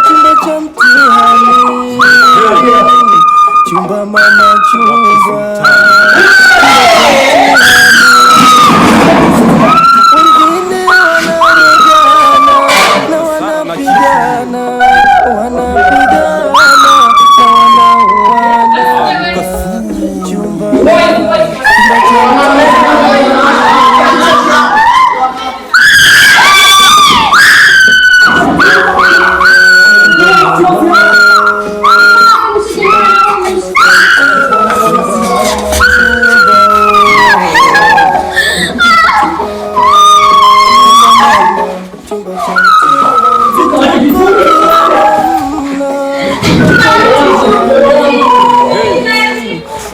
Chumba cha mtihani, chumba mama chumba, wengine wanarogana na wanapigana, wanapigana na wanauana. Chumba, chumba cha mtihani. Chumba cha mtihani.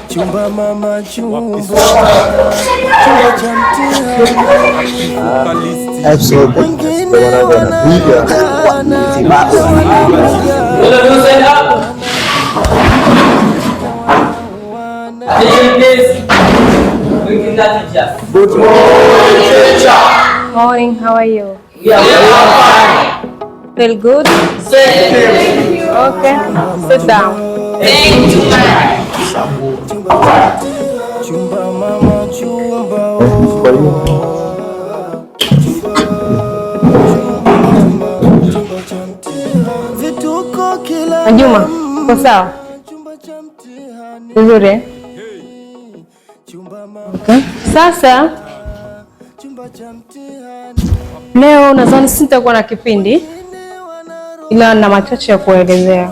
Chumba mama chumba, chumba cha mtihani. Wengine wanarogana na wanapigana. Attention please. Greeting the teachers. Good morning, teacher. Morning, how are you? We are fine. Feel good? Thank you. Okay, sit down. Thank you, ma'am. Chumba mama chumba, oh. Chumba cha mtihani. Vituko kila Juma, uko sawa? Chumba cha mtihani. Vizuri eh? Chumba mama Okay. Sasa chumba cha mtihani. Leo nadhani sitakuwa na kipindi, ila na machache ya kuelezea,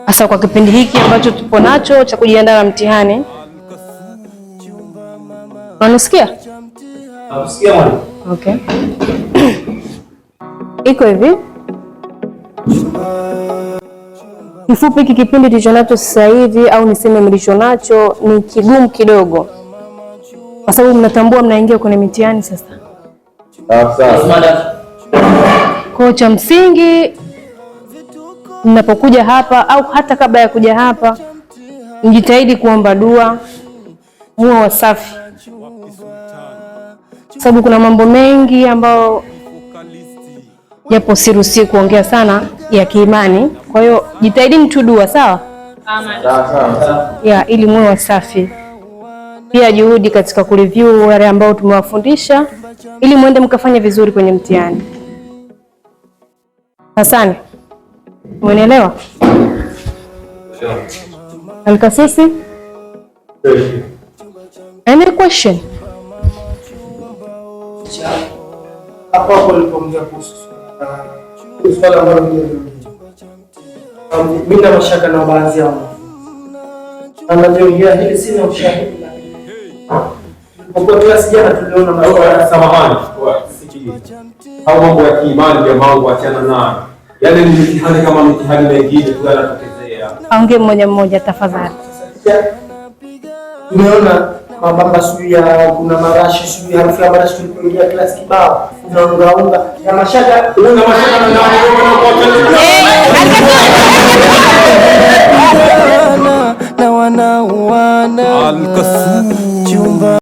hasa kwa kipindi hiki ambacho tupo nacho cha kujiandaa na mtihani. Unanisikia? Nakusikia mwalimu. Okay. Iko hivi. Kifupi, hiki kipindi tulicho nacho sasa hivi au niseme mlicho nacho ni kigumu kidogo, kwa sababu mnatambua mnaingia kwenye mitihani sasa. Yes, madam. Kwa cha msingi mnapokuja hapa au hata kabla ya kuja hapa, mjitahidi kuomba dua, muwe wasafi, sababu kuna mambo mengi ambayo japo siruhusi kuongea sana ya kiimani. Kwa hiyo jitahidini tu dua, sawa ya ili muwe wasafi. Pia juhudi katika kureview wale ambao tumewafundisha ili muende mkafanya vizuri kwenye mtihani. Hasani, umenielewa? Alkasisi, any question? Hapo hapo ulipoongea kuhusu swala ambalo mimi na mashaka na baadhi ya wanafunzi, na naliongea hili sina ushahidi, lakini tulipokuwa class jana tuliona maswala. Samahani, sikiliza. Au mambo ya kiimani jamaa wangu, achana nayo. Yaani ni mitihani kama mitihani mengine tu yanatokezea. Aongee mmoja mmoja tafadhali. Tumeona mabamba sijui ya kuna marashi sijui harufu ya marashi tulipoingia class kibao kuna unga unga na mashaka. Una mashaka na nani? Wewe Na wanauana. Chumba.